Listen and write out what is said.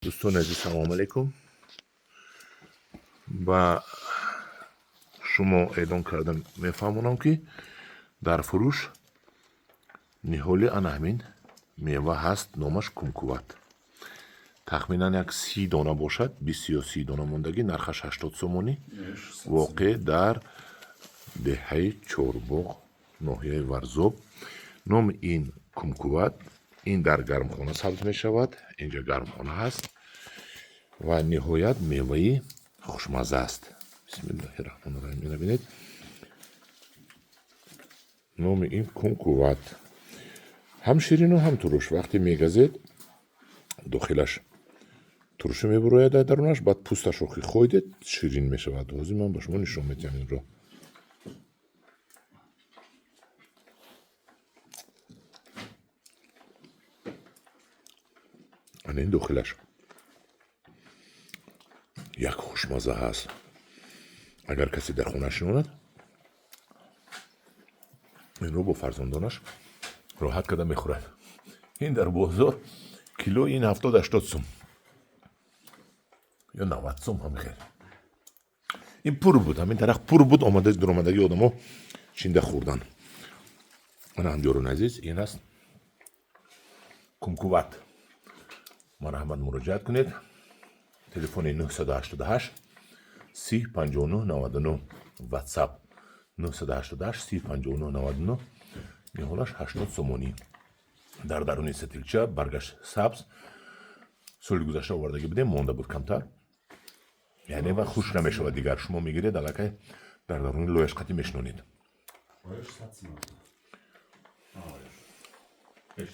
Дӯстони азиз, салому алайкум. Ба шумо эълон карда мефаҳмонам, ки дар фурӯш ниҳоли ана ҳамин мева ҳаст, номаш кумкуват. Тахминан як 30 дона бошад, 20 ё 30 дона мондагӣ, нархаш 80 сомонӣ. Воқеъ дар деҳаи Чорбоғ, ноҳияи Варзоб. Номи ин кумкуват. Ин дар гармхона сабз мешавад, инҷа гармхона ҳаст ва ниҳоят меваи хушмазза аст. Бисмиллаҳи раҳмони раҳим. Ина бинед, номи ин кумкуват. Ҳам ширину ҳам туруш. Вақте мегазед, дохилаш турушӣ мебурояд дар дарунаш, баъд пӯсташро ки хӯйдед, ширин мешавад. Ҳозир ман ба шумо нишон медиҳам инро. Ана ин дохилаш як хушмазза ҳаст. Агар касе дар хона шинонад, инро бо фарзандонаш роҳат карда мехӯрад. Ин дар бозор кило ин 70-80 сум ё 90 сум, ҳамин хел. Ин пур буд, ҳамин дарахт пур буд, омада дуромадаги одамо чинда хӯрдан. Ана, ҳамдиёрони азиз, ин аст кумкуват. Марҳамат, муроҷиат кунед. Телефони 988 30 59 99, WhatsApp 988 30 59 99. Ниҳолаш 80 сомонӣ. Дар даруни сатилча, баргаш сабз. Соли гузашта овардагӣ будем, монда буд камтар, яъне ва хушк намешавад дигар. Шумо мегиред, аллакай дар даруни лояш қатӣ мешинонед. Оёш 100 сом. Оёш.